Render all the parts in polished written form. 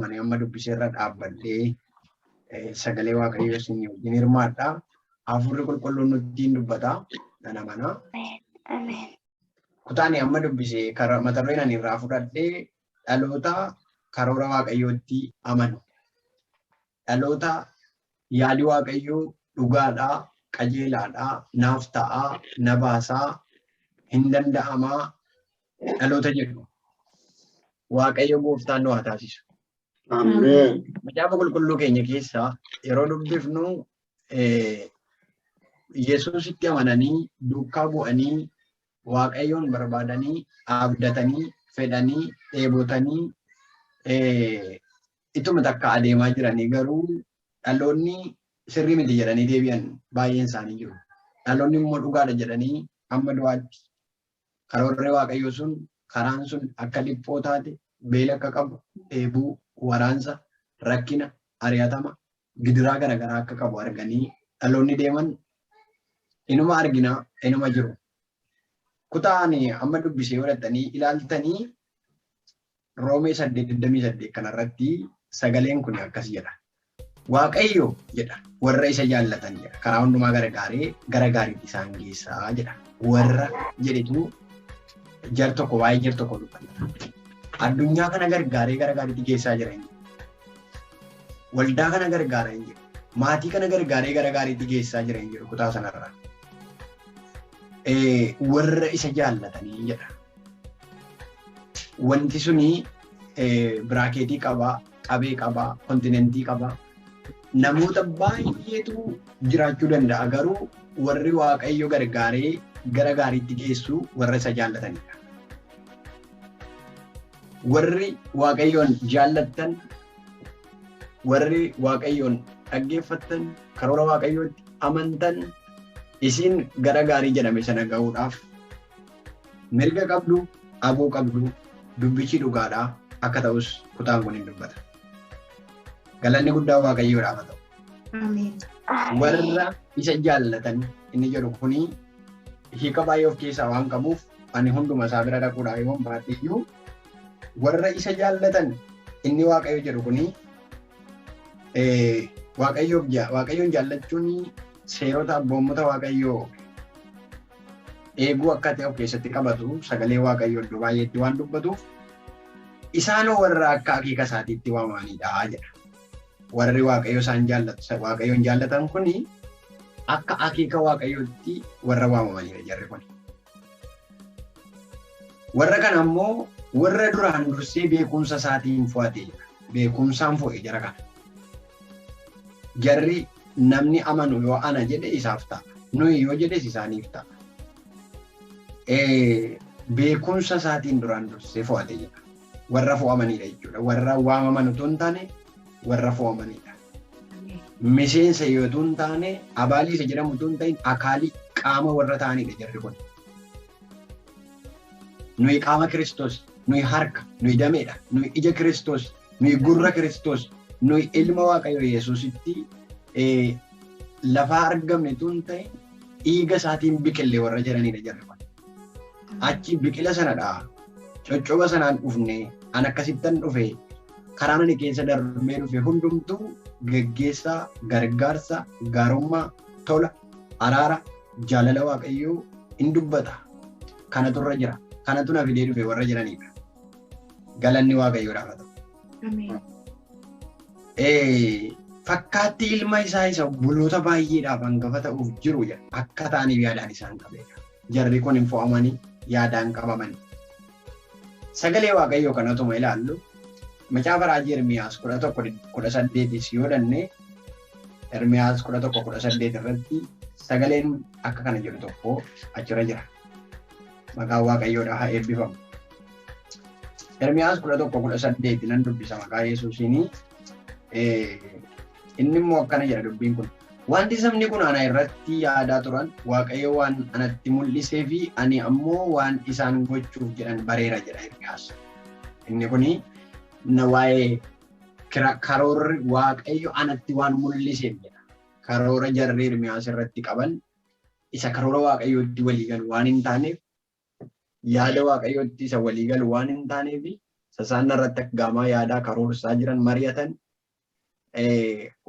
Ani amma dubbiseerra dhaabbadhee sagalee Waaqayyoo isin wajjin hirmaadha. Hafuurri qulqulluun nutti hin dubbata. Nan amana. Ameen. Kutaan amma dubbise mata dureen ani irraa fudhadhee dhaloota karoora Waaqayyootti amanu. Dhaloota yaadi Waaqayyoo dhugaadhaa, qajeelaadhaa, naaf ta'aa, na baasaa, hin danda'amaa dhaloota jedhu. Waaqayyo gooftaan nu haa taasisu. Ameen. Macaafa qulqulluu keenya keessaa yeroo dubbifnu Yesuusitti amananii duukaa bu'anii Waaqayyoon barbaadanii abdatanii fedhanii dheebotanii ituma takka adeemaa jiranii garuu dhaloonni sirrii miti jedhanii deebi'an baay'een isaanii jiru. Dhaloonni immoo dhugaadha jedhanii hamma du'aatti karoorri Waaqayyoo sun karaan sun akka dhiphoo taate beela akka qabu dheebuu waraansa rakkina ari'atama gidiraa garaagaraa akka qabu arganii dhaloonni deeman inuma argina inuma jiru. Kutaa ani amma dubbisee godhatanii ilaaltanii Roomee 8:28 kanarratti sagaleen kun akkas jedha. Waaqayyo jedha warra isa jaallatan jedha karaa hundumaa gargaaree gara gaariitti isaan geessaa jedha. Warra jedhetu jar tokko waa'ee jar tokko dubbata. Addunyaa kana gargaaree gara gaariitti geessaa jira inni. Waldaa kana gargaara hin jiru. Maatii kana gargaaree gara gaariitti geessaa jira hin jiru kutaa sanarra. Warra isa jaallatanii jedha. Wanti suni biraakeetii qabaa, qabee qabaa, kontinentii qabaa. Namoota baay'eetu jiraachuu danda'a garuu warri Waaqayyo gargaaree gara gaariitti geessu warra isa jaallatanidha. Warri Waaqayyoon jaallattan, warri Waaqayyoon dhaggeeffattan, karoora Waaqayyootti amantan isin gara gaarii jedhame sana ga'uudhaaf mirga qabdu, aboo qabdu, dubbichi dhugaadha akka ta'us kutaan kun hin dubbata. Galanni guddaa Waaqayyoodhaaf haa ta'u. Ameen. Warra isa jaallatan inni jedhu kuni hiika baay'ee of keessaa waan qabuuf ani hunduma isaa bira dhaquudhaaf yoo baadhe iyyuu warra isa jaallatan inni Waaqayyo jedhu kuni Waaqayyoon jaallachuun seerota abboommota Waaqayyoo eeguu akka ta'e of keessatti qabatu sagalee Waaqayyoo iddoo baay'eetti waan dubbatuuf isaan warra akka akeeka isaatiitti waamamanidha jedha. Warri Waaqayyo isaan jaallatu Waaqayyoon jaallatan kuni akka akeeka Waaqayyootti warra waamamanidha jarri kun. Warra kana immoo warra duraan dursee beekumsa isaatiin fo'ate jedha. Beekumsaan fo'e jara kana. Jarri namni amanu yoo ana jedhe isaaf ta'a. Nuyi yoo jedhes isaaniif ta'a. Beekumsa isaatiin duraan dursee fo'ate jedha. Warra fo'amanidha jechuudha. Warra waamaman utuu hin taane warra fo'amanidha. Miseensa yoo utuu hin taane abaalii isa jedhamu utuu hin ta'in akaalii qaama warra ta'anidha jarri kun. Nuyi qaama Kiristoos, nuyi harka, nuyi dameedha, nuyi ija Kiristoos, nuyi gurra Kiristoos, nuyi ilma Waaqayyoo Yesuusitti lafaa argamne utuu hin ta'in dhiiga isaatiin biqille warra jedhanidha jarri kun. Achi biqila sanadha. Coccoba sanaan dhufne, an akkasittan dhufe, karaan ani keessa darbee dhufe hundumtuu geggeessaa, gargaarsa, gaarummaa, tola, araara, jaalala Waaqayyoo in dubbata. Kanatu irra jira. Kanatu na fidee dhufe warra jiranidha. Galanni Waaqayyoodhaaf haa ta'u. Ameen. Fakkaattii ilma isaa isa obboloota baay'eedhaaf hangafa ta'uuf jiru jedha. Akka ta'aniif yaadaan isaan qabeera. Jarri kun hin fo'amanii yaadaan qabamanii. Sagalee Waaqayyoo kanatuma ilaallu macaafa raajii Ermiyaas 11:18 yoo dhanne Ermiyaas 11:18 irratti sagaleen akka kana jedhu tokko achirra jira. Maqaan Waaqayyoodhaa haa eebbifamu. Ermiyaas 11:18 nan dubbisa maqaa Yesuusiin. Inni immoo akkana jedha dubbiin kun. Wanti sabni kun ana irratti yaadaa turan Waaqayyo waan anatti mul'isee fi ani ammoo waan isaan gochuuf jedhan bareera jedha Ermiyaas. Inni kuni waa'ee karoorri Waaqayyo anatti waan mul'iseef jedha. Karoora jarri Ermiyaas irratti qaban isa karoora Waaqayyootti walii galu waan hin taaneef yaada Waaqayyootti isa walii galu waan hin taaneef Isaan irratti aggaamaa yaadaa karoorsaa jiran mari'atan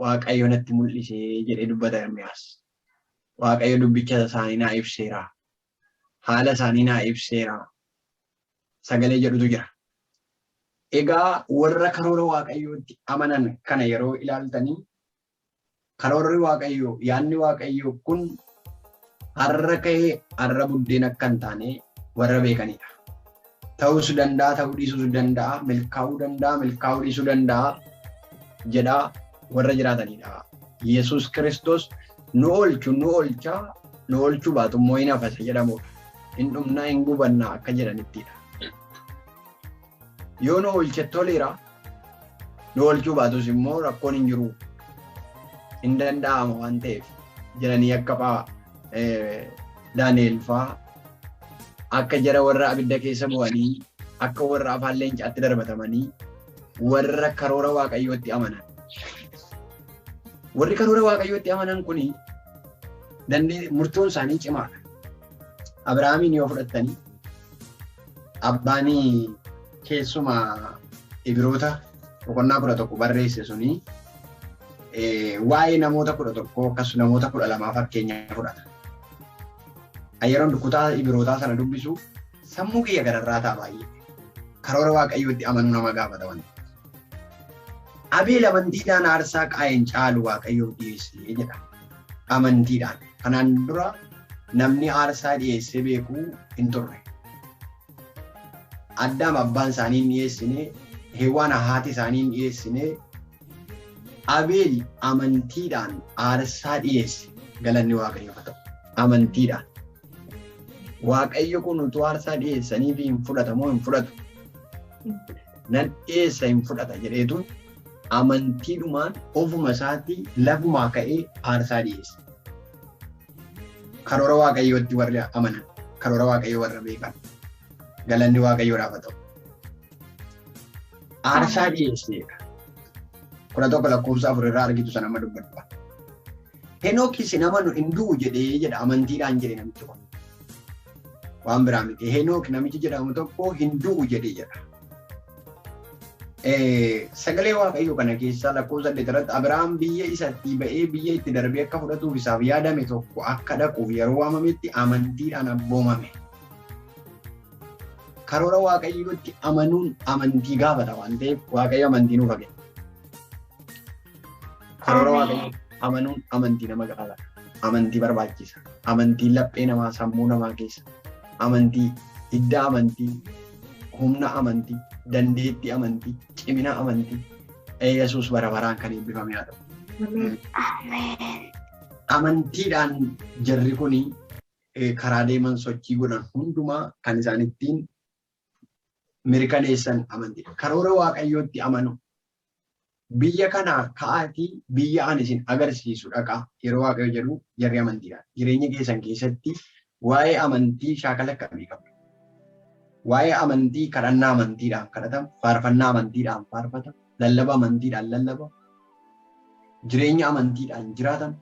Waaqayyo natti mul'isee jedhee dubbata Ermiyaas. Waaqayyo dubbicha isaanii naa ibseera. Haala isaanii naa ibseera. Sagalee jedhutu jira. Egaa warra karoora Waaqayyootti amanan kana yeroo ilaaltanii, karoorri Waaqayyoo, yaadni Waaqayyoo kun har'a ka'ee har'a buddeen akka hin taane warra beekanidha. Ta'uus danda'a, ta'uu dhiisuus danda'a, milkaa'uu danda'a, milkaa'uu dhiisuu danda'a jedhaa warra jiraatanidha. Yesuus Kiristoos nu oolchu, nu oolchaa, nu oolchuu baatu immoo hin hafasa jedhamudha. Hin dhumnaa, hin gubannaa akka jedhanittidha. Yoo nu oolche toleera, nu oolchuu baatus immoo rakkoon hin jiru. Hin danda'ama waan ta'eef jedhanii akka fa'aa Daani'el fa'aa, akka jara warra abidda keessa bu'anii, akka warra afaan leencaatti darbatamanii, warra karoora Waaqayyootti amanan. Warri karoora Waaqayyootti amanan kuni murtoon isaanii cimaadha. Abiraamiin yoo fudhattanii, abbaanii keessumaa Ibiroota boqonnaa 11 barreesse suni waa'ee namoota 11 akkasumas namoota 12 fakkeenya fudhata. Yeroon kutaa Ibirootaa sana dubbisu sammuu kiyya gararraa ta'a baay'ee. Karoora Waaqayyootti amanuu nama gaafata wanti. Abeel amantiidhaan aarsaa Qaa'een caalu Waaqayyoof dhiyeessee jedha. Amantiidhaan. Kanaan dura namni aarsaa dhiyeessee beekuu hin turre. Addaam abbaan isaanii hin dhiyeessine, Hewwaan haati isaanii hin dhiyeessine. Abeel amantiidhaan aarsaa dhiyeesse, galanni Waaqayyoof haa ta'u. Amantiidhaan. Waaqayyo kun utuu aarsaa dhiyeessanii fi hin fudhatamoo hin fudhatu? Nan dhiyeessa, hin fudhata jedheetu amantiidhumaan ofuma isaatii lafumaa ka'ee aarsaa dhiyeesse. Karoora Waaqayyootti warri amanan, karoora Waaqayyoo warra beekan, galanni Waaqayyoodhaaf haa ta'u. Aarsaa dhiyeesseedha. 11 lakkoofsa 4 irraa argitu sana amma dubbadhu. Henookis hin amanu, hin du'u jedhee jedha, amantiidhaan jedhe namichi kun. Waan biraa miti. Henook namichi jedhamu tokko hin du'u jedhee jedha. Sagalee Waaqayyoo kana keessaa lakkoofsa 8 irratti Abiraam biyya isatti ba'ee biyya itti darbee akka fudhatuuf isaaf yaadame tokko akka dhaquuf yeroo waamametti amantiidhaan abboomame. Karoora Waaqayyootti amanuun amantii gaafata waan ta'eef, Waaqayyo amantii nuuf kenna. Karoora Waaqayyootti amanuun amantii nama gaafata. Amantii barbaachisa. Amantii laphee namaa, sammuu namaa keessa. Amantii, hidda amantii, humna amantii, dandeettii amantii, cimina amantii. Yesuus bara baraan kan eebbifame haa ta'u. Amantiidhaan jarri kuni karaa deeman, sochii godhan hundumaa kan isaan ittiin mirkaneessan amantiidha. Karoora Waaqayyootti amanu. Biyya kanaa ka'aatii biyya ani isin agarsiisu dhaqaa yeroo Waaqayyo jedhu jarri amantiidhaan. Jireenya keessan keessatti waa'ee amantii shaakala akkamii qabdu? Waa'ee amantii kadhannaa amantiidhaan kadhatamu, faarfannaa amantiidhaan faarfatamu, lallaba amantiidhaan lallabamu, jireenya amantiidhaan jiraatamu.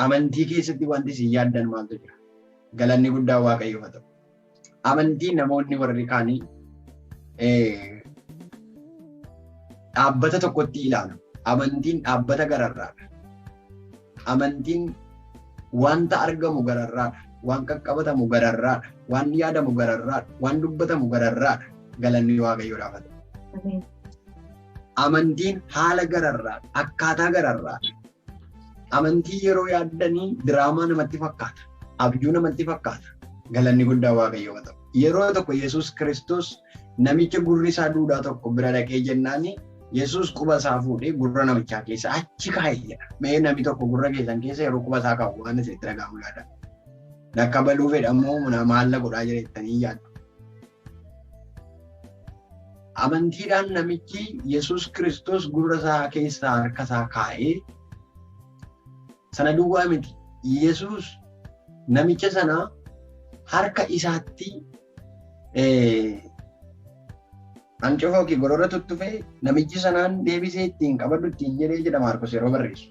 Amantii keessatti wanti isin yaaddan maaltu jira? Galanni guddaa Waaqayyoof haa ta'u. Amantii namoonni warri kaanii dhaabbata tokkotti ilaalu. Amantiin dhaabbata gararraadha. Amantiin wanta argamu gararraadha. Waan qaqqabatamu gararraadha. Waan yaadamu gararraadha. Waan dubbatamu gararraadha. Galanni Waaqayyoodhaaf haa ta'u. Amantiin haala gararraadha. Akkaataa gararraadha. Amantii yeroo yaaddanii diraamaa namatti fakkaata. Abjuu namatti fakkaata. Galanni guddaa Waaqayyoof haa ta'u. Yeroo tokko Yesuus Kiristoos namicha gurri isaa duudaa tokko bira dhaqee jennaani, Yesuus quba isaa fuudhee gurra namichaa keessa achi kaa'e jedha. Mee namni tokko gurra keessan keessa yeroo quba isaa kaa'u waan isinitti dhaga'amu yaada. Nakka baluu fedhamoo maalla godhaa jira jettanii yaaddu? Amantiidhaan namichi Yesuus Kiristoos gurra isaa keessa harka isaa kaa'ee, sana duwwaa miti. Yesuus namicha sana harka isaatti hancufa yookiin gorora tuttufee namichi sanaan deebisee ittiin qabadhu ittiin jedhee jedha Maarkos yeroo barreessu.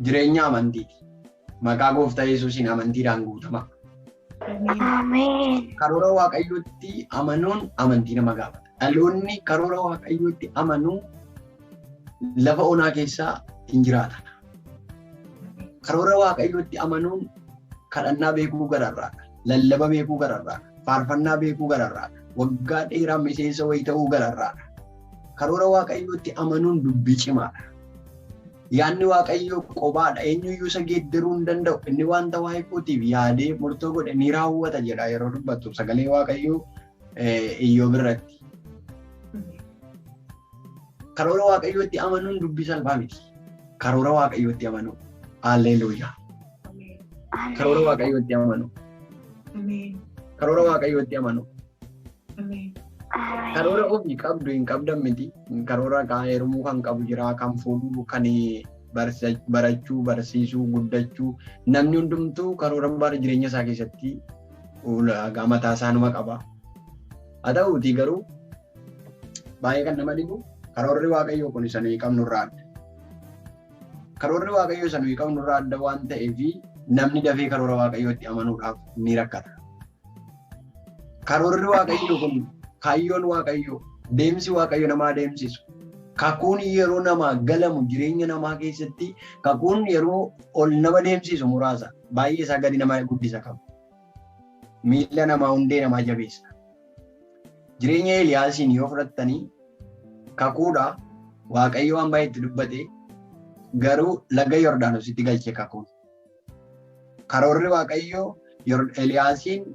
Jireenya amantiiti. Maqaa Gooftaa Yesuusiin amantiidhaan guutama. Ameen. Karoora Waaqayyootti amanuun amantii nama gaafata. Dhaloonni karoora Waaqayyootti amanuu lafa onaa keessaa hin jiraata. Karoora Waaqayyootti amanuun kadhannaa beekuu gararraadha. Lallaba beekuu gararraadha. Faarfannaa beekuu gararraadha. Waggaa dheeraa miseensa wayii ta'uu gararraadha. Karoora Waaqayyootti amanuun dubbii cimaadha. Yaadni Waaqayyoo qobaadha. Eenyuyyuu isa geeddaruu hin danda'u. Inni wanta waa'ee kootiif yaadee murtoo godhe ni raawwata jedha yeroo dubbatu sagalee Waaqayyoo Iyyoob irratti. Karoora Waaqayyootti amanuun dubbii salphaa miti. Karoora Waaqayyootti amanuu. Haalleluuyaa. Karoora Waaqayyootti amanuu. Karoora Waaqayyootti amanuu. Karoora ofii qabdu hin qabdan miti. Karoora heerumuu kan qabu jira, kan fuudhuu, kan barachuu, barsiisuu, guddachuu. Namni hundumtuu karoora bara jireenya isaa keessatti ulaagaa mataa isaa numa qaba. Haa ta'uutii garuu baay'ee kan nama dhibu karoorri Waaqayyoo kun isa nuyi qabnu irraa adda. Karoorri Waaqayyoo isa nuyi qabnu irraa adda waan ta'eef namni dafee karoora Waaqayyootti amanuudhaaf ni rakkata. Karoorri Waaqayyoo kun kaayyoon Waaqayyoo, deemsi Waaqayyo namaa deemsisu, kakuun yeroo namaa galamu jireenya namaa keessatti kakuun yeroo ol nama deemsisu muraasa. Baay'ee isaa gadi nama guddisa qaba. Miilla namaa hundee namaa jabeessa. Jireenya Eeliyaasiin yoo fudhattanii kakuudha Waaqayyo waan baay'ee itti dubbate garuu laga Yordaanositti galche kakuun. Karoorri Waaqayyoo Eeliyaasiin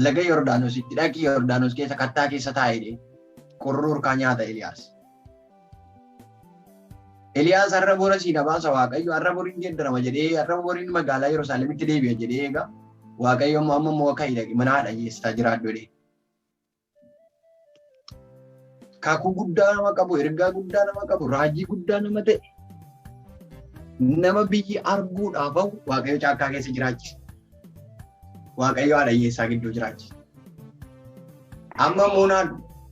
laga Yordaanositti dhaqi Yordaanos keessa kattaa keessa taa'ee qorruu urkaa nyaata Eeliyaas. Eeliyaas har'a bora siina baasa Waaqayyo har'a boriin geeddarama jedhee har'a boriin magaalaa Yerusaalemitti deebi'a jedhee eega Waaqayyo immoo amma immoo akka dhaqi mana haadha hiyyeessaa jiraadhu jedhee. Kakuu guddaa nama qabu, ergaa guddaa nama qabu, raajii guddaa nama ta'e nama biyyi arguudhaaf hawu Waaqayyo caakkaa keessa jiraachise. Waaqayyo haadha hiyyeessaa gidduu jiraachise. Amma immoo naa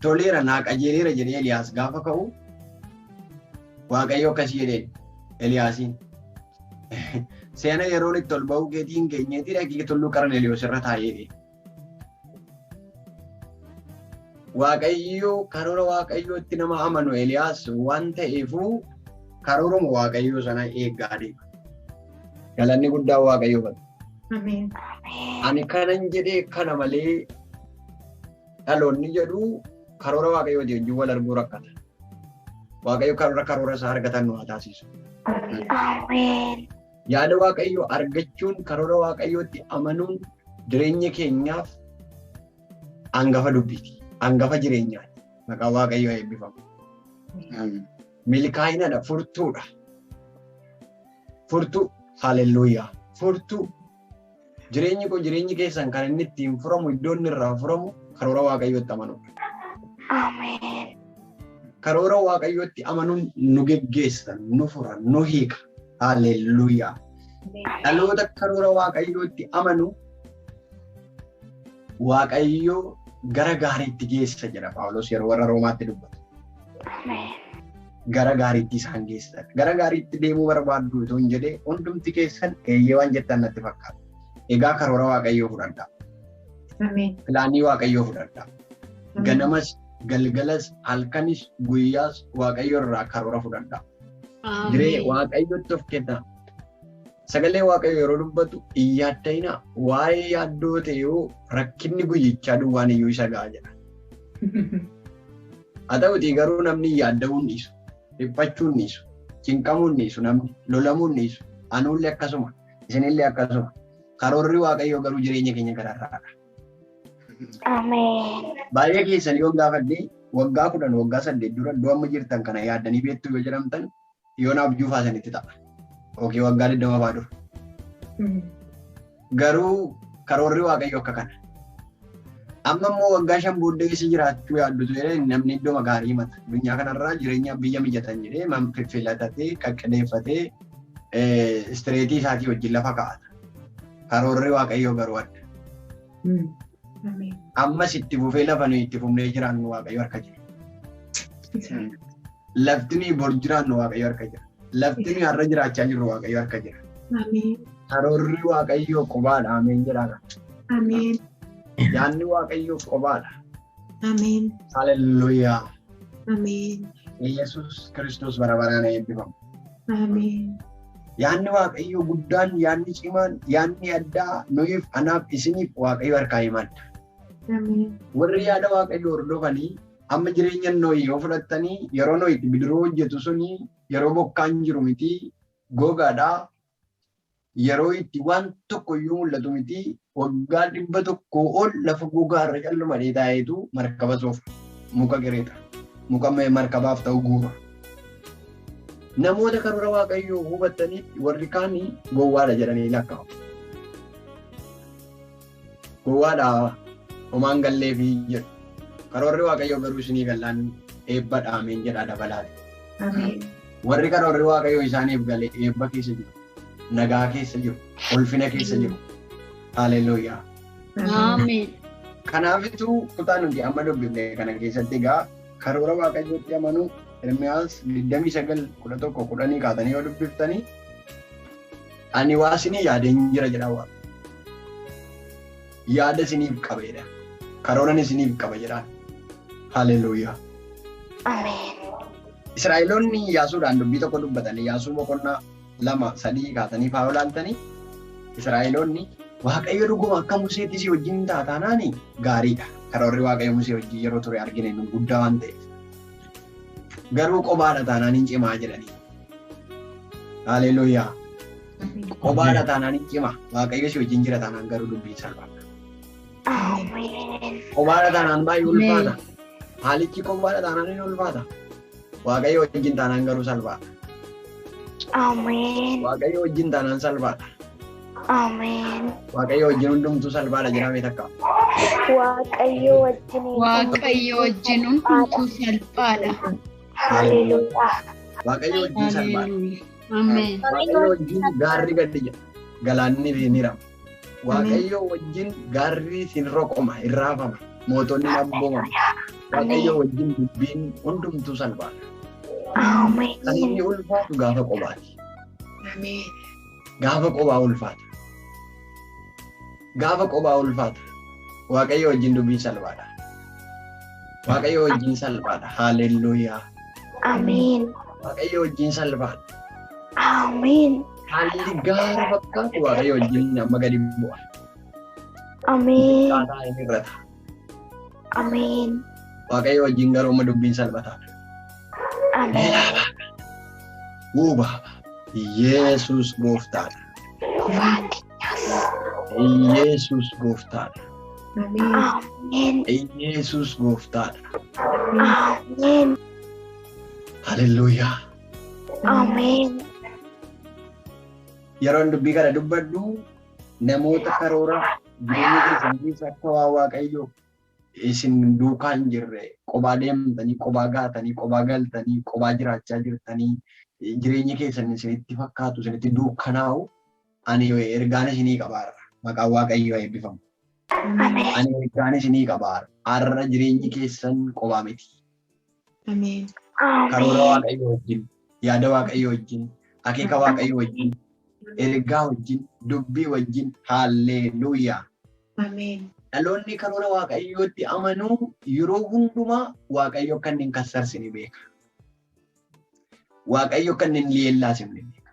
toleera naa qajeeleera jedhee Eeliyaas gaafa ka'u Waaqayyo akkasii jedheen Eeliyaasiin. Seena yeroon itti ol ba'uu keetii hin geenyeetii dhaqii tulluu Qarneliyoos irra taa'ee jedhee. Waaqayyo karoora Waaqayyootti nama amanu Eeliyaas waan ta'eefuu karooruma Waaqayyoo sana eeggaa deema. Galanni guddaan Waaqayyoo bata. Ani kanan jedhee kana malee dhaloonni jedhu karoora Waaqayyooti wajjin wal arguu rakkata. Waaqayyo karoora isaa argatan nu haa taasisu. Yaada Waaqayyoo argachuun karoora Waaqayyootti amanuun jireenya keenyaaf hangafa dubbiiti. Hangafa jireenyaati. Maqaan Waaqayyoo eebbifamu. Milkaa'inadha, furtuudha. Furtuu, haalelluuyaa. Furtuu. Jireenyi koo jireenyi keessan kan inni ittiin furamu iddoo inni irraa furamu karoora Waaqayyootti amanuudha. Karoora Waaqayyootti amanuun nu geggeessa, nu fura, nu hiika. Haalelluuyaa. Dhaloota karoora Waaqayyootti amanu Waaqayyoo gara gaariitti geessa jedha Phaawulos yeroo warra Roomaatti dubbatu. Gara gaariitti isaan geessa. Gara gaariitti deemuu barbaaddu otoo hin jedhee hundumti keessan eeyyee waan jettan natti fakkaata. Egaa karoora Waaqayyoo fudhadhaa. Pilaanii Waaqayyoo fudhadhaa. Ganamas, galgalas, halkanis, guyyaas Waaqayyo irraa karoora fudhadhaa. Jiree Waaqayyotti of kennaa. Sagalee Waaqayyoo yeroo dubbatu hin yaadda'inaa. Waa'ee yaaddoo ta'e yoo rakkinni guyyichaa duwwaan iyyuu isa ga'a jedha. Haa ta'utii garuu namni yaadda'uu hin dhiisu. Dhiphachuu hin dhiisu. Cinqamuu hin dhiisu namni. Lolamuu hin dhiisu. Anuullee akkasuma. Isinillee akkasuma. Karoorri Waaqayyoo garuu jireenya keenya gararraadha. Baay'ee keessan yoo gaafadhe waggaa 10 waggaa 8 dura iddoo amma jirtan kana yaaddanii beektu yoo jedhamtan yoo naaf juufaa sanitti ta'a. Yookiin waggaa 20 fa'aa dura. Garuu karoorri Waaqayyoo akka kana. Amma immoo waggaa 5 booddee keessa jiraachuu yaaddu jedhee namni iddoo gaarii himata. Addunyaa kanarraa jireenya biyya mijatan jedhee man filatatee qaqqadeeffatee istireetii isaatii wajjin lafa kaa'ata. Karoorri Waaqayyoo garuu adda. Ammas itti fufee lafa nuyi itti fufnee jiraannu Waaqayyo harka jira. Lafti nuyi bor jiraannu Waaqayyo harka jira. Lafti nuyi har'a jiraachaa jirru Waaqayyo harka jira. Karoorri Waaqayyoo qubaadha. Ameen jedhaa. Ameen. Yaadni Waaqayyoo qobaadha. Ameen. Haleluuyaa. Ameen. Yesuus Kiristoos bara baraan eebbifamu. Ameen. Yaadni Waaqayyoo guddaan, yaadni cimaan, yaadni addaa nuyiif, anaaf, isiniif Waaqayyo harkaa himadha. Ameen. Warri yaada Waaqayyoo hordofanii amma jireenya Nohi yoo fudhattanii, yeroo Nohi itti bidiruu hojjetu suni yeroo bokkaan jiru miti, gogaadha. Yeroo itti waan tokko iyyuu mul'atu miti, waggaa 100 ol lafa gogaarra callumadhee taa'eetu markaba soofa, muka qireeta, muka markabaaf ta'u guura. Namoota karoora Waaqayyoo hubataniif warri kaanii gowwaadha jedhanii lakkaa'u. Gowwaadha, homaan galleefii jedhu. Karoorri Waaqayyoo garuu isinii gallaan eebba dhaameen jedha dabalaati. Ameen. Warri karoorri Waaqayyoo isaaniif gale eebba keessa jiru, nagaa keessa jiru, ulfina keessa jiru. Haleluuyaa. Ameen. Kanaafituu kutaa nuti amma dubbifne kana keessatti egaa karoora Waaqayyootti amanuu Ermiyaas 29:11 10 kaatanii yoo dubbiftanii, ani waa isinii yaadeen jira jedha Waaqa. Yaada isiniif qabeedha. Karooran isiniif qaba jedhaan. Haleluuyaa. Ameen. Israa'eloonni Iyyaasuudhaan dubbii tokko dubbatanii, Iyyaasuu boqonnaa 2 3 kaatanii faa olaaltanii, Israa'eloonni Waaqayyo dhuguma akka Museetti si wajjin taataanaani gaariidha. Karoorri Waaqayyo Musee wajjin yeroo ture argine nu guddaa waan ta'eef. Garuu qobaadha taanaan hin cimaa jedhanii. Haleluuyaa. Qobaadha taanaan hin cima. Waaqayyo si wajjin jira taanaan garuu dubbiin salphaadha. Ameen. Qobaadha taanaan baay'ee ulfaata. Haalichi qobaadha taanaan hin ulfaata. Waaqayyo wajjin taanaan garuu salphaadha. Ameen. Waaqayyo wajjin taanaan salphaadha. Ameen. Waaqayyo wajjin hundumtuu salphaadha jedhamee takka. Waaqayyo wajjin. Waaqayyo wajjin hundumtuu salphaadha. Haleluuyaa. Waaqayyo wajjin salphaadha. Haleluuyaa. Ameen. Waaqayyo wajjin gaarri gadi jedha. Galaanni ni rama. Waaqayyo wajjin gaarri sin roqoma, hin raafama. Mootonni hin abboomamu. Waaqayyo wajjin dubbiin hundumtuu salphaadha. Ameen. Kan inni ulfaatu gaafa qobaati. Ameen. Gaafa qobaa ulfaata. Gaafa qobaa ulfaata. Waaqayyo wajjin dubbiin salphaadha. Waaqayyo wajjin salphaadha. Haleluuyaa. Ameen. Waaqayyo wajjin salphaadha. Ameen. Haalli gaara fakkaatu Waaqayyo wajjin amma gadi bu'a. Ameen. Akkaataa inni irrata. Ameen. Waaqayyo wajjin garuu amma dubbiin salphataadha. Ameen. Uuba. Yesuus gooftaadha. Faatiyaas. Yesuus gooftaadha. Ameen. Ameen. Yesuus gooftaadha. Ameen. Haleluuyaa. Ameen. Yeroon dubbii kana dubbadhu, namoota karoora jireenya keessan keessa akka waa Waaqayyo isin duukaa hin jirre, qobaa deemtanii, qobaa gaatanii, qobaa galtanii, qobaa jiraachaa jirtanii, jireenyi keessan isinitti fakkaatu, isinitti dukkanaa'u, ani ergaan isinii qabaarra. Maqaan Waaqayyoo eebbifamu. Ameen. Ani ergaan isinii qabaarra. Har'a jireenyi keessan qobaa miti. Ameen. Karoora Ameen. Waaqayyoo wajjin, yaada Waaqayyoo wajjin, akeeka Waaqayyoo wajjin, ergaa wajjin, dubbii wajjin. Haalleluuyaa. Ameen. Dhaloonni karoora Waaqayyootti amanuu yeroo hundumaa Waaqayyo akka inni hin kassarsine beeka. Waaqayyo akka inni hin leellaasifne beeka.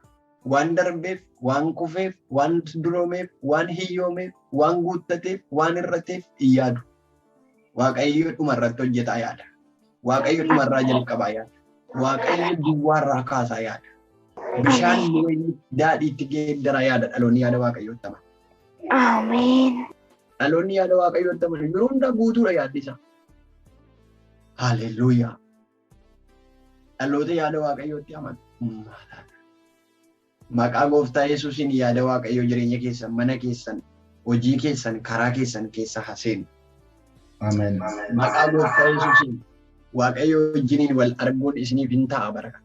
Waan darbeef, waan kufeef, waan duroomeef, waan hiyyoomeef, waan guuttateef, waan hir'ateef hin yaadu. Waaqayyo dhumarratti hojjetaa yaada. Waaqayyo dhumarraa jalqabaa yaada. Waaqayyo duwwaarraa kaasaa yaada. Bishaan wayinii daadhiitti geeddaraa yaada dhaloonni yaada Waaqayyootti amanu. Ameen. Dhaloonni yaada Waaqayyootti amanu yeroo hundaa guutuudha yaadni isaa. Haaleluyyaa. Dhaloota yaada Waaqayyootti amanu. Maqaa Gooftaa Yesuusiin yaada Waaqayyoo jireenya keessan, mana keessan, hojii keessan, karaa keessan keessa haa seenu. Ameen. Maqaa Gooftaa Yesuusiin Waaqayyo wajjiniin wal arguun isiniif hin ta'a bara kana.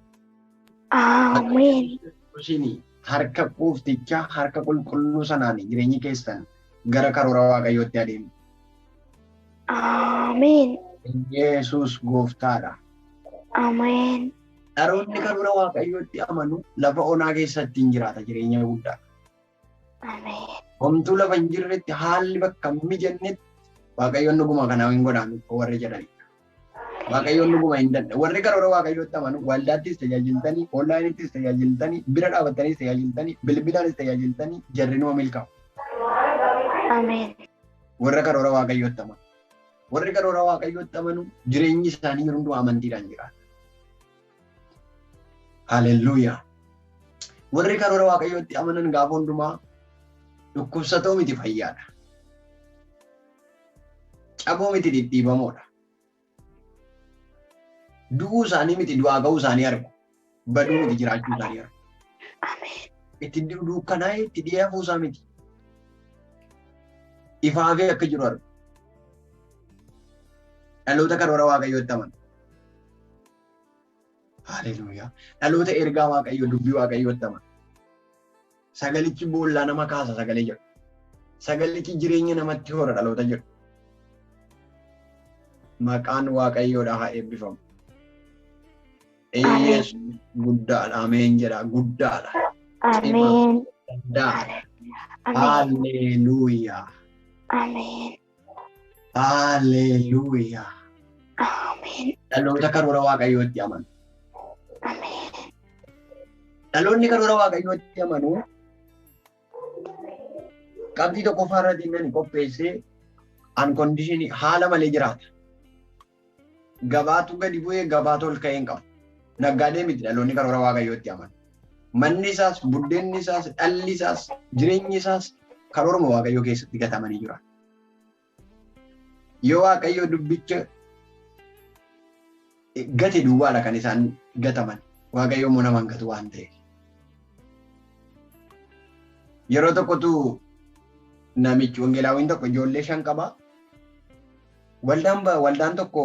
Ameen. Yesuusiin harka gooftichaa, harka qulqulluu sanaan jireenyi keessan gara karoora Waaqayyootti adeemu. Ameen. Yesuus gooftaadha. Ameen. Dhaloonni karoora Waaqayyootti amanu lafa onaa keessatti hin jiraata jireenya guddaa. Ameen. Homtuu lafa hin jirretti haalli bakka hin mijannetti Waaqayyoon dhuguma kana hin godhaan warri jedhanidha. Waaqayyoon dhuguma hin danda'u. Warri karoora Waaqayyootti amanu waldaattis tajaajiltanii, onlaayinittis tajaajiltanii, bira dhaabattaniis tajaajiltanii, bilbilaanis tajaajiltanii jarri numa milkaa'u. Ameen. Warra karoora Waaqayyootti amanu. Warri karoora Waaqayyootti amanu jireenyi isaanii yeroo hundumaa amantiidhaan jiraata. Haleluuyaa. Warri karoora Waaqayyootti amanan gaafa hundumaa dhukkubsatoo miti fayyaadha. Caboo miti dhidhiibamoodha. Du'uu isaanii miti du'aa ga'uu isaanii argu. Baduu miti jiraachuu isaanii argu. Ameen. Itti dukkanaa'ee itti dhi'ee hafuu isaa miti. Ifaafee akka jiru argu. Dhaloota karoora Waaqayyootti amanu. Haleluuyaa. Dhaloota ergaa Waaqayyoo dubbii Waaqayyootti amanu. Sagalichi boollaa nama kaasa sagalee jedhu. Sagalichi jireenya namatti hora dhaloota jedhu. Maqaan Waaqayyoodha haa eebbifamu. Ameen. Yesuus guddaadha. Ameen jedha. Guddaadha. Ameen. Guddaadha. Ameen. Haleluuyaa. Ameen. Haleluuyaa. Ameen. Dhaloota karoora Waaqayyootti amanu. Ameen. Dhaloonni karoora Waaqayyootti amanu qabxii tokkoffaa irratti inni qopheessee unconditionii haala malee jiraata. Gabaatu gadi bu'ee gabaatu ol ka'ee hin qabu. Naggaadee miti dhaloonni karoora Waaqayyootti amanu. Manni isaas, buddeenni isaas, dhalli isaas, jireenyi isaas karooruma Waaqayyoo keessatti gatamanii jiran. Yoo Waaqayyo dubbicha gate duwwaadha kan isaan gataman. Waaqayyo immoo nama hin gatu waan ta'eef. Yeroo tokkotu namichi wangeelaawiin tokko ijoollee 5 qaba. Waldaan tokko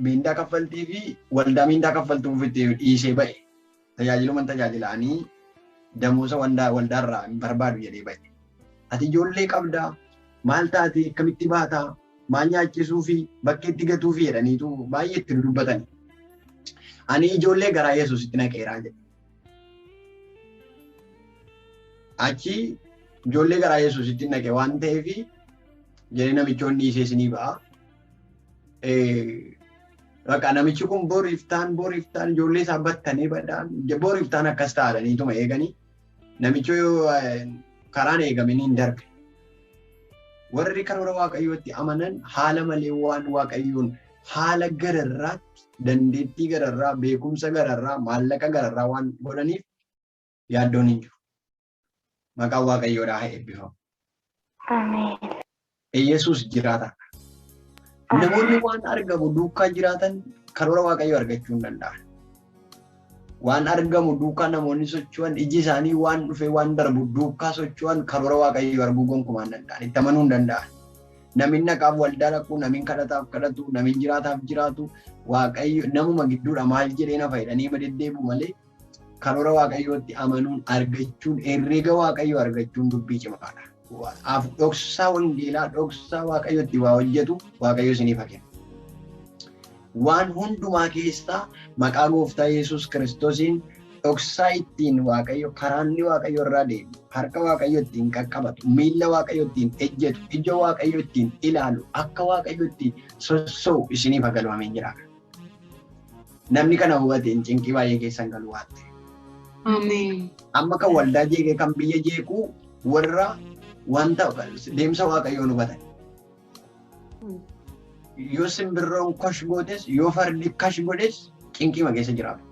miindaa kaffaltii fi waldaa miindaa kaffaltuuf itti dhiisee ba'e. Tajaajiluma tajaajilanii damoosa waldaarraa hin barbaadu jedhee ba'e. Ati ijoollee qabdaa maal taate akkamitti baataa maal nyaachisuu fi bakkeetti gatuu fi jedhaniitu baay'ee itti dubbatan. Ani ijoollee garaa Yesuusitti naqeeraa jedhe. Achi ijoollee garaa Yesuusitti naqe waan ta'eef jedhee namichoonni dhiisee isinii ba'a. Bakka namichi kun boriiftaan boriiftaan ijoollee isaa battanii badaan boriiftaan akkas ta'aniituma eeganii namichi karaan eegamanii hin darbe. Warri karoora Waaqayyootti amanan haala malee waan Waaqayyoon haala gararraatti dandeettii gararraa beekumsa gararraa maallaqa gararraa waan godhaniif yaaddoon hin jiru. Maqaan Waaqayyoodhaa haa eebbifamu. Ameen. Yesuus jiraata. Namoonni waan argamu duukaa jiraatan karoora Waaqayyoo argachuu hin danda'an. Waan argamu duukaa namoonni socho'an iji isaanii waan dhufe waan darbu duukaa socho'an karoora Waaqayyoo arguu gonkumaa hin danda'an. Itti amanuu hin danda'an. Namni naqaaf waldaa dhaqu, namni kadhataaf kadhatu, namni jiraataaf jiraatu, Waaqayyo namuma gidduudha maal jedhee na fayyadanii ma deddeebi'u malee karoora Waaqayyootti amanuun argachuun herreega Waaqayyoo argachuun dubbii cimaadha. Dhoksaa wangeelaa dhoksaa Waaqayyootti waa hojjetu Waaqayyo isiniif haa kennu. Waan hundumaa keessaa maqaa gooftaa Yesuus Kiristoosiin dhoksaa ittiin Waaqayyo karaanni Waaqayyo irraa deemu, harka Waaqayyo ittiin qaqqabatu, miilla Waaqayyo ittiin ejjetu, ija Waaqayyo ittiin ilaalu, akka Waaqayyo ittiin sossoo'u isiniif haa galu. Ameen jedhaa. Namni kana hubate hin cinqii baay'ee keessan galu waan ta'eef. Ameen. Amma kan waldaa jeeqee kan biyya jeequ warra wanta deemsa Waaqayyoon hubatan. Yoo simbirroon kosh gootes yoo fardi kash godhes cinqiima keessa jiraatu.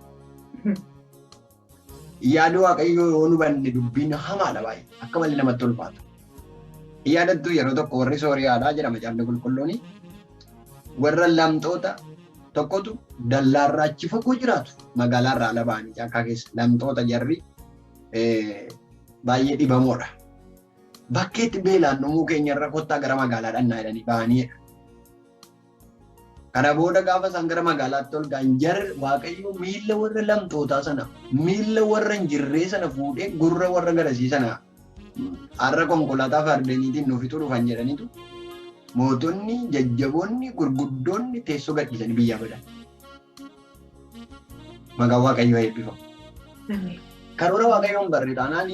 Yaada Waaqayyoo yoo hubanne dubbiin hamaadha baay'ee akka malee namatti ulfaata. Yaadattu yeroo tokko warri Sooriyaadhaa jedhama Macaafni Qulqulluuni. Warra lamxoota tokkotu dallaarraa achi fagoo jiraatu magaalaarraa ala ba'anii caakkaa keessa lamxoota jarri baay'ee dhibamoodha. Bakkeetti beelaan dhumuu keenyarra kottaa gara magaalaa dhannaa jedhanii ba'aniidha. Kana booda gaafa isaan gara magaalaatti ol ga'an jarri Waaqayyo miilla warra lamxootaa sana miilla warra hin jirree sana fuudhee gurra warra garasii sana har'a konkolaataa fardeeniitiin nu fixuu dhufan jedhaniitu mootonni jajjaboonni gurguddoonni teessoo gadhiisanii biyyaa badan. Maqaan Waaqayyoo haa eebbifamu. Ameen. Karoora Waaqayyoon barre taanaan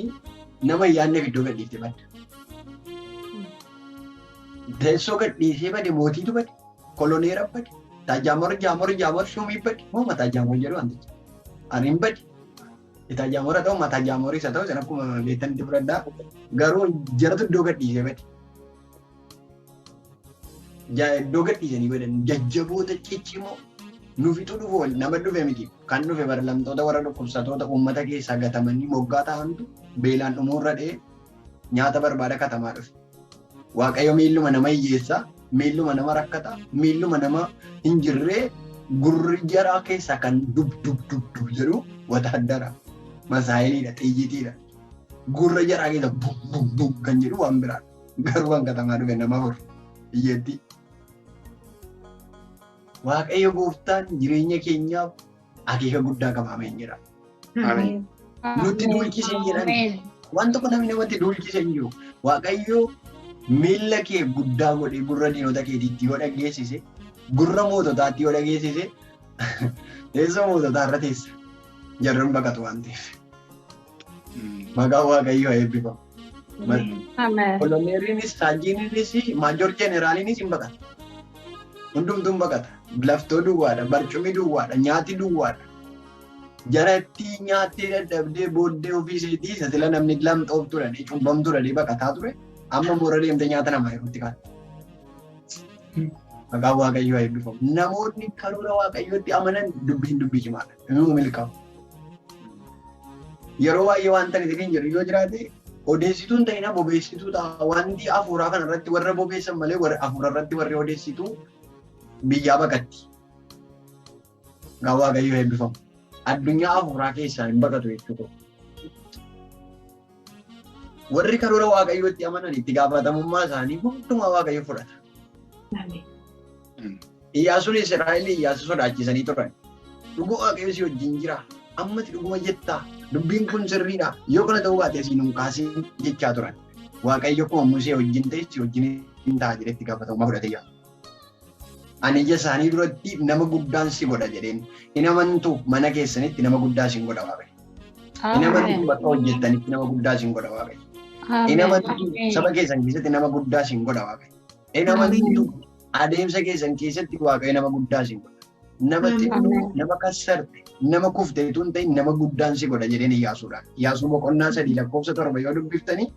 nama hin yaadneef iddoo gadhiiftee badda. Teessoo gadhiisee bade, mootiitu bade, koloneera bade, taajaamor jaamor jaamor shuumii bade, moo mataa jaamor jedhu wanticha. Ani hin bade. Taajaamor haa ta'u, mataa jaamoris haa ta'u, isin akkuma beektanitti fudhadhaa. Garuu jaratu iddoo gadhiisee bade. Iddoo gadhiisanii badan jajjaboota ciccimoo nu fixuu dhufu nama dhufe miti. Kan dhufe barlamtoota warra dhukkubsatoota uummata keessaa gatamanii moggaa ta'antu beelaan dhumuurra dhee nyaata barbaada katamaa dhufe. Waaqayyo miilluma nama hiyyeessaa, miilluma nama rakkataa, miilluma nama hin jirree gurri jaraa keessaa kan dub dub dub dub jedhu wataaddara, masaayiliidha, xiyyitiidha. Gurra jaraa keessa bum bum bum kan jedhu waan biraadha. Garuu kan katamaa dhufe nama afur hiyyeettii. Waaqayyo gooftaan jireenya keenyaaf akeeka guddaa qaba, ameen jedha. Ameen. Nutti duulchise hin jedhan. Waan tokko namni namatti duulchise hin jiru. Waaqayyo miilla kee guddaa godhee gurra diinota keetiitti yoo dhageessise, gurra moototaatti yoo dhageessise, teessoo moototaa irra teessa. Jarran baqatu waan ta'eef. Maqaan Waaqayyoo haa eebbifamu. Ameen. Koloneeriinis, saajiiniinis, maajoor jeneeraaliinis hin baqata. Hundumtuu hin baqata. Laftoo duwwaadha, barcumi duwwaadha, nyaati duwwaadha. Jaratti nyaattee dadhabdee booddee ofii isheetii isa sila namni lamxooftu dhadhee cubbamtu dhadhee baqataa ture. Amma boora deemtee nyaata namaa yerootti kaata. Maqaan Waaqayyoo haa eebbifamu. Namoonni karoora Waaqayyootti amanan dubbiin dubbii cimaadha. Inuu milkaa'u. Yeroo baay'ee wanta ani isiniin jedhu yoo jiraate, odeessituun ta'ina, bobeessituu ta'a. Wanti hafuuraa kana irratti warra bobeessan malee warra hafuura irratti warri odeessituu biyyaa baqatti. Maqaan Waaqayyoo haa eebbifamu. Addunyaa hafuuraa keessaa hin baqatu jechuudha. Warri karoora Waaqayyootti amanan itti gaafatamummaa isaanii hundumaa Waaqayyo fudhata. Ameen. Iyyaasuun Israa'el Iyyaasuu sodaachisanii turan. Dhuguma Waaqayyo si wajjin jira. Ammati dhuguma jettaa. Dubbiin kun sirriidha. Yoo kana ta'uu baate asiin hin kaasin jechaa turan. Waaqayyo akkuma Musee wajjin ta'e si wajjin hin ta'a jedhee itti gaafatamummaa fudhatee jira. Ani ija isaanii duratti nama guddaan si godha jedheen. Hin amantu, mana keessanitti nama guddaa sin godha Waaqayyo. Hin amantu, bakka hojjettanitti nama guddaa sin godha Waaqayyo. Hin amantu, saba keessan keessatti nama guddaa sin godha Waaqayyo. Hin amantu, adeemsa keessan keessatti Waaqayyo nama guddaa sin godha. Nama xinnoo, nama kassarte, nama kufte utuu hin ta'in nama guddaan si godha jedheen Iyyaasuudhaan. Iyyaasuu boqonnaa 3 lakkoofsa 7 yoo dubbiftanii,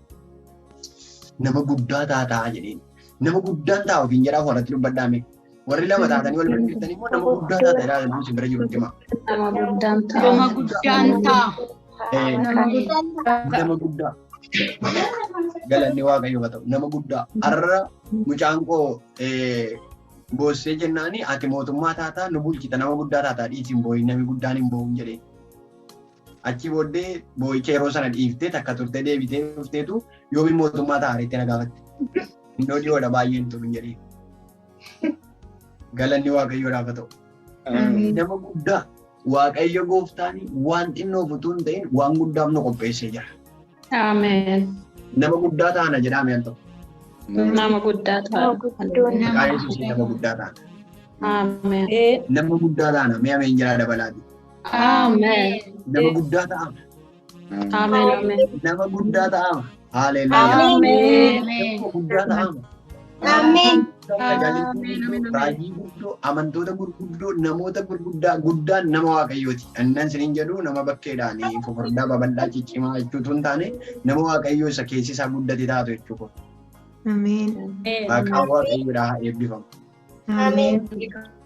nama guddaa taataa jedheen. Nama guddaan ta'a ofiin jedhaa, warratti dubbadhaame. Warri lama taatanii wal bira immoo nama guddaa taata jedhaa namni si bira jirutti hima. Nama guddaan ta'a. Nama guddaan ta'a. Nama guddaa. Galanni Waaqayyo haa ta'u. Nama guddaa. Har'a mucaan koo boossee jennaani, ati mootummaa taataa, nu bulchita, nama guddaa taataa, dhiisi, hin boo'in, namni guddaan hin boo'un jedheen. Achi booddee boo'icha yeroo sana dhiiftee takka turtee deebitee dhufteetu, yoomiin mootummaa ta'a jettee na gaafatte. Innoo dhiyoodha, baay'een turu hin jedheen. Galanni Waaqayyoodhaaf haa ta'u. Nama guddaa. Waaqayyo gooftaan waan xinnoof utuu hin ta'in waan guddaaf nu qopheessee jira. Ameen. Nama guddaa taana jedhaa al tokko. Nama guddaa ta'a. Maqaa Yesuusiin nama guddaa taana. Ameen. Nama guddaa taana, mee ameen jedhaa dabalaati. Ameen. Nama guddaa ta'a. Ameen. Ameen. Nama guddaa ta'a. Haleluuyaa. Ameen. Nama guddaa ta'a. Ameen. Tajaajiltoota raajii guddoo, amantoota gurguddoo, namoota gurguddaa, guddaan nama Waaqayyooti. Annan isiniin jedhu nama bakkeedhaan fofurdaa babal'aa ciccimaa jechuutu hin taane, nama Waaqayyoo isa keessi isaa guddate taatu jechuudha. Ameen. Maqaan Waaqayyoodhaa haa eebbifamu. Ameen.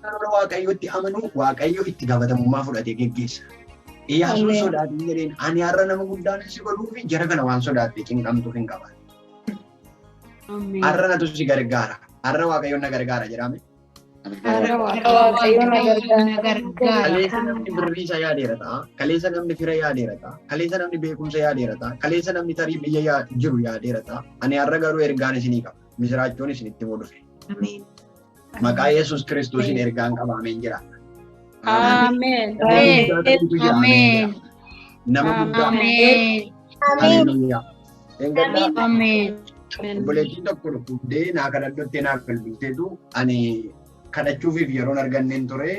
Karoora Waaqayyootti amanuu Waaqayyo itti gaafatamummaa fudhatee geggeessa. Iyyaasuun sodaatin jedheen, ani har'a nama guddaan si godhuu fi jara kana waan sodaatte cinqamtuuf hin qaban. Har'a natu si gargaara. Har'a Waaqayyoon na gargaara jedhame. Har'a Waaqayyo na gargaara. Kaleessa namni birrii isaa yaadeera ta'a. Kaleessa namni fira yaadeera ta'a. Kaleessa namni beekumsa yaadeera ta'a. Kaleessa namni tarii biyya jiru yaadeera ta'a. Ani har'a garuu ergaan isinii qaba. Misiraachoon isinitti himuu dhufe. Ameen. Maqaa Yesuus Kiristoosiin ergaan qaba, ameen jedha. Ameen. Nama guddaa ta'utu jira, ameen jedha. Nama guddaa. Ameen. Haleluuyaa. Engaddaa Ameen. Obboleettiin tokko dhukkubdee naa kadhadhuttee naa bilbilteetu, ani kadhachuufiif yeroon arganneen ture,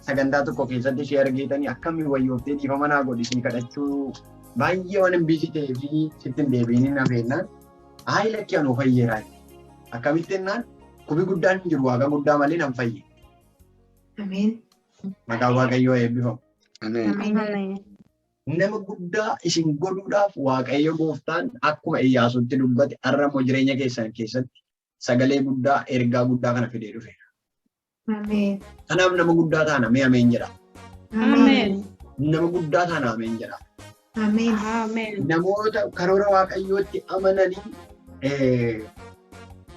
sagantaa tokko keessatti ishee argeetanii akkamii wayyooftee, dhiifama naa godhi, ishee kadhachuu baay'ee waan hin busy ta'ee fi sitti hin deebiin hin hafeennaan, hayi, lakkii, anuu fayyeeraa, akkamitti jennaan. Dhukkubi guddaan hin jiru waaqa guddaa malee nan fayye. Ameen. Maqaan Waaqayyoo eebbifamu. Ameen. Ameen. Nama guddaa isin godhuudhaaf Waaqayyo gooftaan akkuma Iyyaasuutti dubbate har'a immoo jireenya keessan keessatti sagalee guddaa ergaa guddaa kana fidee dhufe. Ameen. Kanaaf nama guddaa taana mee ameen jedha. Ameen. Nama guddaa taana ameen jedha. Ameen. Ameen. Namoota karoora Waaqayyootti amananii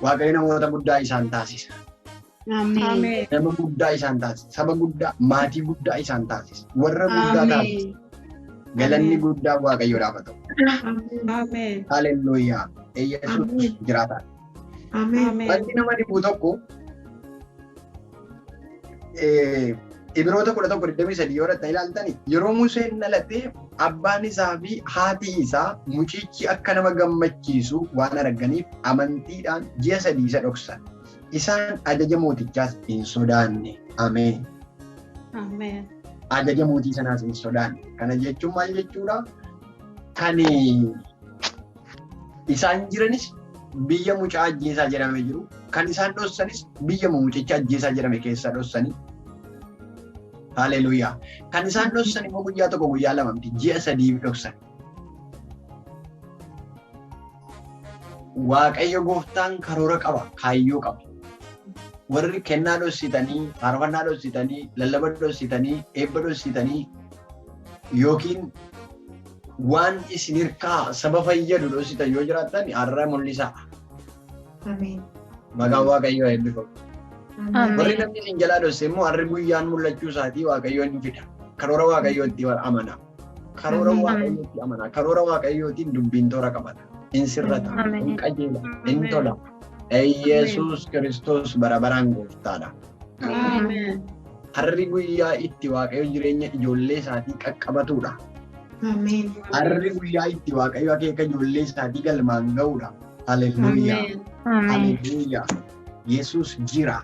Waaqayyo namoota guddaa isaan taasisa. Ameen. Nama guddaa isaan taasisa. Saba guddaa, maatii guddaa isaan taasisa. Warra guddaa taasisa. Ameen. Galanni guddaa Waaqayyoodhaaf haa ta'u. Ameen. Haleluuyaa. Yesuus jiraataa. Ameen. Ameen. Wanti nama dhibu tokko Ibroota 11:23 yoo irratti ilaaltani yeroo Museen dhalatee abbaan isaa fi haati isaa mucichi akka nama gammachiisu waan arganiif amantiidhaan ji'a 3 isa dhoksan. Isaan ajaja mootichaas hin sodaanne. Ameen. Ameen. Ajaja mootii sanaas hin sodaanne. Kana jechuun maal jechuudha? Kan isaan jiranis biyya mucaa ajjeesaa jedhame jiru. Kan isaan dhoksanis biyya mucicha ajjeesaa jedhame keessa dhoksanii. Haleluuyaa. Kan isaan dhoksan immoo guyyaa tokko guyyaa lama miti ji'a 3 dhoksan. Waaqayyo gooftaan karoora qaba, kaayyoo qaba. Warri kennaa dhoksitanii, faarfannaa dhoksitanii, lallaba dhoksitanii, eebba dhoksitanii yookiin waan isin hirkaa saba fayyadu dhoksitan yoo jiraattan har'a mul'isaa. Ameen. Maqaan Waaqayyoo eebbifamu. Ameen. Warri namni isin jalaa dhokse immoo har'i guyyaan mul'achuu isaatii Waaqayyoon hin fida. Karoora Waaqayyootti amana. Karoora Waaqayyootti amana. Karoora Waaqayyootiin dubbiin toora qabata. Hin sirrata, hin qajeela, hin tola. Yesuus Kiristoos bara baraan gooftaadha. Ameen. Har'i guyyaa itti Waaqayyo jireenya ijoollee isaatii qaqqabatudha. Ameen. Har'i guyyaa itti Waaqayyo akeeka ijoollee isaatii galmaan ga'udha. Haleluuyaa. Haleluuyaa. Yesuus jira.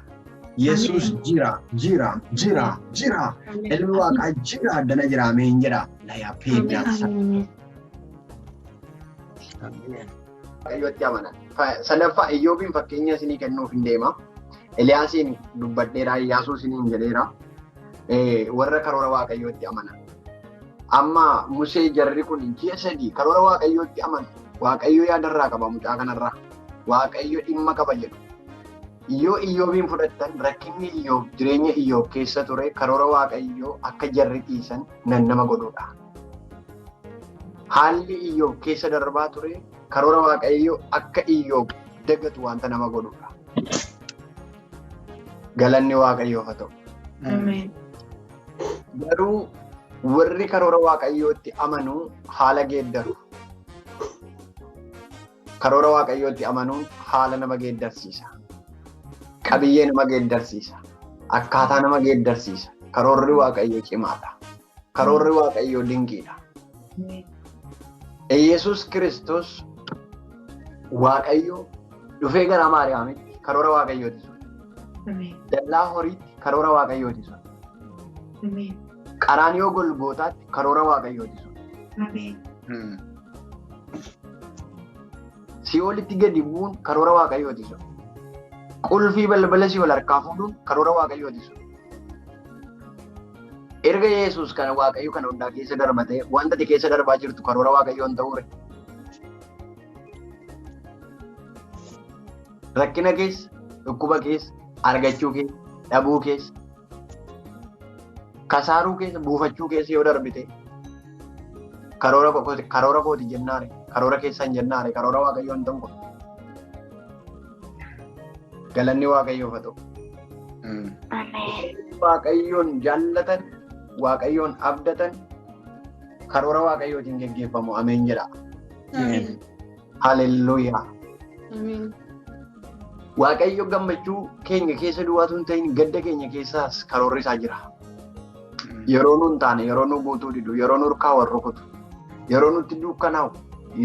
Yesuus jira, jira, jira, jira. Ilmi Waaqaa jira, addana jira, ameen jedha. Layaa peeddaasa. Waaqayyootti amana. Sadaffaa Iyyoobiin fakkeenya isinii kennuuf hin deema. Eliyaasiin dubbadheera, Iyyaasuu isiniin jedheera. Warra karoora Waaqayyootti amana. Amma Musee jarri kun ji'a 3 karoora Waaqayyootti amanu. Waaqayyo yaadarraa qaba mucaa kanarraa. Waaqayyo dhimma qaba jedhu. Yoo Iyyoobiin fudhattan rakkinni Iyyoob jireenya Iyyoob keessa ture karoora Waaqayyoo akka jarri dhiisan nan nama godhudha. Haalli Iyyoob keessa darbaa ture karoora Waaqayyoo akka Iyyoob dagatu wanta nama godhudha. Galanni Waaqayyoof haa ta'u. Ameen. Garuu warri karoora Waaqayyootti amanu haala geeddaru. Karoora Waaqayyootti amanuun haala nama geeddarsiisa. Qabiyyee nama geeddarsiisa. Akkaataa nama geeddarsiisa. Karoorri Waaqayyoo cimaadha. Karoorri Waaqayyoo dinqiidha. Yesuus Kiristoos Waaqayyo dhufee gara Maariyaamitti karoora Waaqayyooti sun. Dallaa horiitti karoora Waaqayyooti sun. Qaraaniyoo Golgootaatti karoora Waaqayyooti sun. Si'oolitti gadi bu'uun karoora Waaqayyooti sun. Qulfii balbala si'ool harkaa fuudhuun karoora Waaqayyooti sun. Erga Yesuus kana Waaqayyo kana hundaa keessa darbatee wanta ati keessa darbaa jirtu karoora Waaqayyoon ta'uure. Rakkina keessa, dhukkuba keessa, argachuu keessa, dhabuu keessa, kasaaruu keessa, buufachuu keessa yoo darbite karoora kooti jennaare, karoora keessan jennaare, karoora Waaqayyoon ta'u. Galanni Waaqayyoof haa ta'u. Ameen. Waaqayyoon jaallatan, Waaqayyoon abdatan, karoora Waaqayyootiin geggeeffamu. Ameen jedha. Haleluuyaa. Ameen. Waaqayyo gammachuu keenya keessa duwwaatu hin ta'in gadda keenya keessaas karoorri isaa jira. Yeroo nu hin taane, yeroo nu guutuu didu, yeroo nu harkaa wal rukutu, yeroo nutti dukkanaa'u,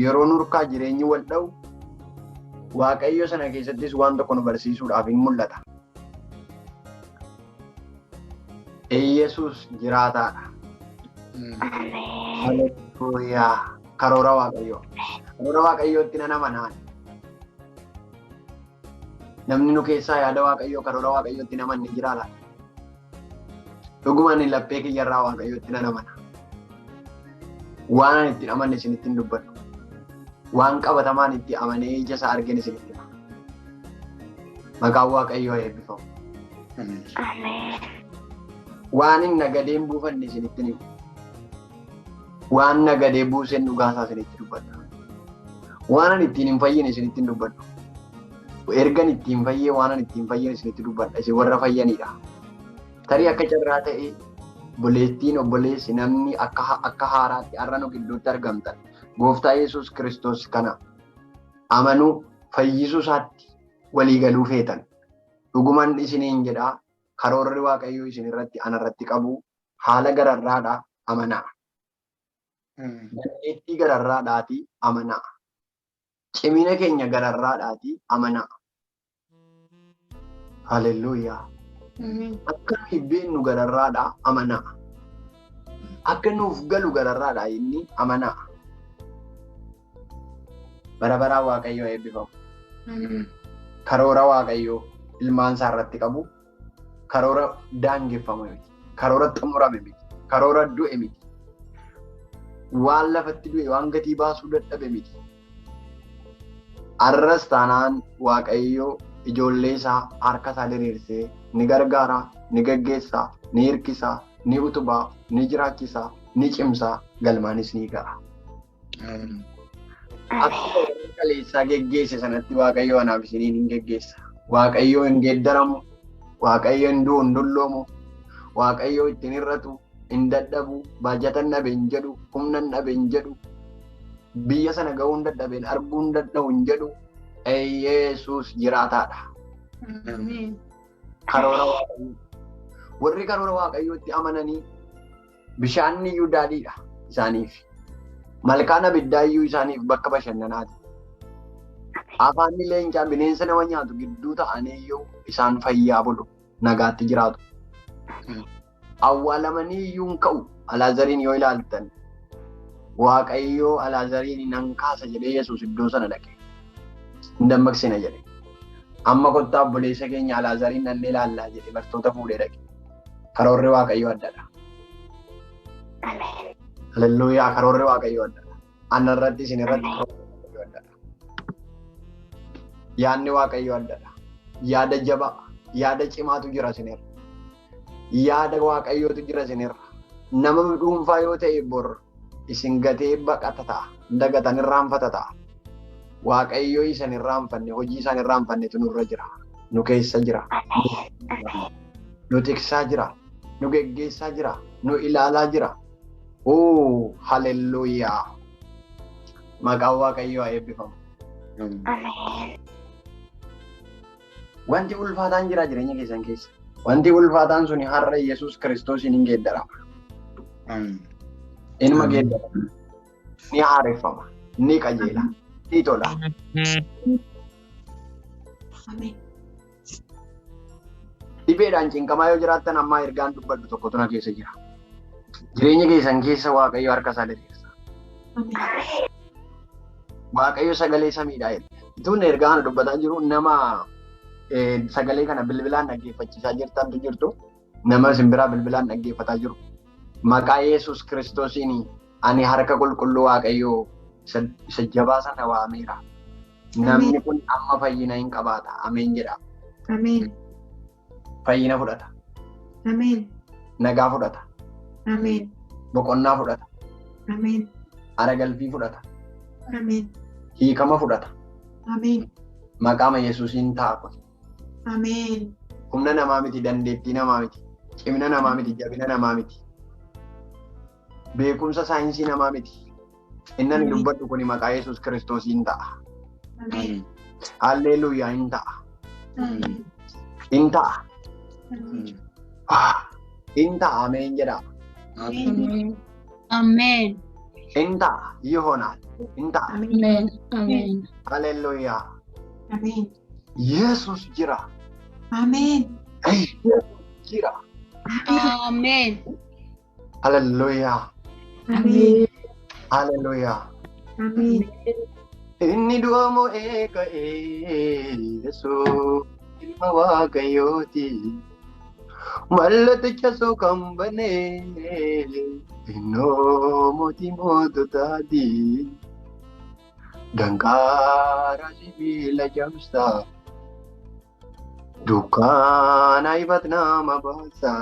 yeroo nu harkaa jireenyi wal dha'u, Waaqayyo sana keessattis waan tokko nu barsiisuudhaaf hin mul'ata. Yesuus jiraataadha. Ameen. Haleluuyaa. Karoora Waaqayyoo. Karoora Waaqayyootti nan amanaan. Namni nu keessaa yaada Waaqayyoo karoora Waaqayyootti namanne jira laata? Dhugumaan ani laphee kiyyarraa Waaqayyootti nan amana. Waan ani itti amanne isinitti hin dubbadhu. Waan qabatamaan itti amanee ija isaa argeen isinitti hima. Maqaan Waaqayyoo haa eebbifamu. Ameen. Waan hin nagadeen buufanne isinitti himu. Waan nagadee buuseen dhugaasaa isinitti dubbadha. Waan ani ittiin hin fayyine isinitti hin dubbadhu. Ergan ittiin fayyee waan ani ittiin fayyine isinitti dubbadha. Isin warra fayyanidha. Tarii akka carraa ta'e obboleettiin obboleessi namni akka haaraatti har'a nu gidduutti argamtan. Gooftaa Yesuus Kiristoos kana amanuu fayyisuu isaatti walii galuu feetan. Dhuguman isiniin jedhaa, karoorri Waaqayyoo isin irratti anarratti qabu haala gararraadhaa amanaa. Dandeettii gararraadhaatii amanaa. Cimina keenya gararraadhaatii amanaa. Haleluuyaa. Akka nuyi beeknu gararraadhaa amanaa. Akka nuuf galu gararraadhaa inni amanaa. Bara baraa Waaqayyoo eebbifamu. Karoora Waaqayyoo ilmaan isaa irratti qabu karoora daangeffame miti. Karoora xumurame miti. Karoora du'e miti. Waan lafatti du'e, waan gatii baasuu dadhabe miti. Arras taanaan Waaqayyoo ijoollee isaa harka isaa diriirsee ni gargaara, ni gaggeessaa, ni hirkisaa, ni utubaa, ni jiraachisaa, ni cimsaa, galmaanis ni ga'a. Akkuma warra kaleessaa geggeesse sanatti Waaqayyo anaaf isiniin hin geggeessa. Waaqayyo hin geeddaramu, Waaqayyo hin du'u, hin dulloomu, Waaqayyo ittiin hir'atu, hin dadhabu, baajata hin dhabe hin jedhu, humna hin dhabe hin jedhu, biyya sana ga'uu hin dadhabeen arguu hin danda'u hin jedhu. Yesuus jiraataadha. Karoora Waaqayyoo. Warri karoora Waaqayyootti amananii bishaanni iyyuu daadhiidha isaaniif. Malkaan abiddaa iyyuu isaaniif bakka bashannanaati. Afaanni leencaa bineensa nama nyaatu gidduu ta'anii iyyuu isaan fayyaa bulu, nagaatti jiraatu. Awwaalamanii iyyuu hin ka'u. Alaazariin yoo ilaaltan, Waaqayyoo Alaazariin nan kaasa jedhee Yesuus iddoo sana dhaqe. Hin dammaqsina jedhe. Amma kottaa obboleessa keenya Alaazariin dhannee ilaallaa jedhe, bartoota fuudhee dhaqe. Karoorri Waaqayyoo addadha. Haleluuyaa, karoorri Waaqayyoo addadha. Ana irratti, isin irratti karoorri Waaqayyoo addadha. Yaadni Waaqayyoo addadha. Yaada jabaa, yaada cimaatu jira isinirra. Yaada Waaqayyootu jira isinirra. Nama dhuunfaa yoo ta'e bor isin gatee baqata ta'a. Dagatan irraanfata ta'a. Waaqayyoo isan irraanfanne, hojii isaan irraanfannetu nurra jira. Nu keessa jira. Nu tiksaa jira. Nu geggeessaa jira. Nu ilaalaa jira. Oo, haleluuyaa. Maqaan Waaqayyoo haa eebbifamu. Ameen. Wanti ulfaataan jira jireenya keessan keessa. Wanti ulfaataan suni har'a Yesuus Kiristoosiin hin geeddarama. Inuma geeddarama. Ni haareffama. Ni qajeela. Ni tola. Ameen. Dhibeedhaan cinqamaa yoo jiraattan, ammaa ergaan dubbadhu tokkotu na keessa jira. Jireenya keessan keessa Waaqayyo harka isaa diriirsa. Ameen. Waaqayyo sagalee samiidhaa jedha. Tun ergaa kana dubbataa jiru nama sagalee kana bilbilaan dhaggeeffachiisaa jirtantu jirtu. Nama isin biraa bilbilaan dhaggeeffataa jiru. Maqaa Yesuus Kiristoosiin ani harka qulqulluu Waaqayyoo isa jabaa sana waameera. Namni kun amma fayyina hin qabaata. Ameen jedha. Ameen. Fayyina fudhata. Ameen. Nagaa fudhata. Ameen. Boqonnaa fudhata. Ameen. Aragalfii fudhata. Ameen. Hiikama fudhata. Ameen. Maqaama Yesuusiin ta'a kun. Ameen. Humna namaa miti, dandeettii namaa miti, cimina namaa miti, jabina namaa miti. Beekumsa saayinsii namaa miti. Inni ani dubbadhu kun maqaa Yesuus Kiristoosiin ta'a. Ameen. Halleluuyaa, hin ta'a. Ameen. Hin ta'a. Ameen. Hin ta'a, ameen jedha. Ameen. Ameen. Hin ta'a, ይሆናል. Hin ta'a. Ameen. Ameen. Halleluuyaa. Ameen. Yesuus jira. Ameen. Yesuus jira. Ameen. Halleluuyaa. Ameen. Halleluuyaa. Ameen. Inni du'a mo'ee ka'ee Yesuus. Ilma Waaqayyooti. Mallaticha sokan banee innoo mootii moototaati. Danqaara sibiila cabsaa. Dukkaana ifat nama baasa.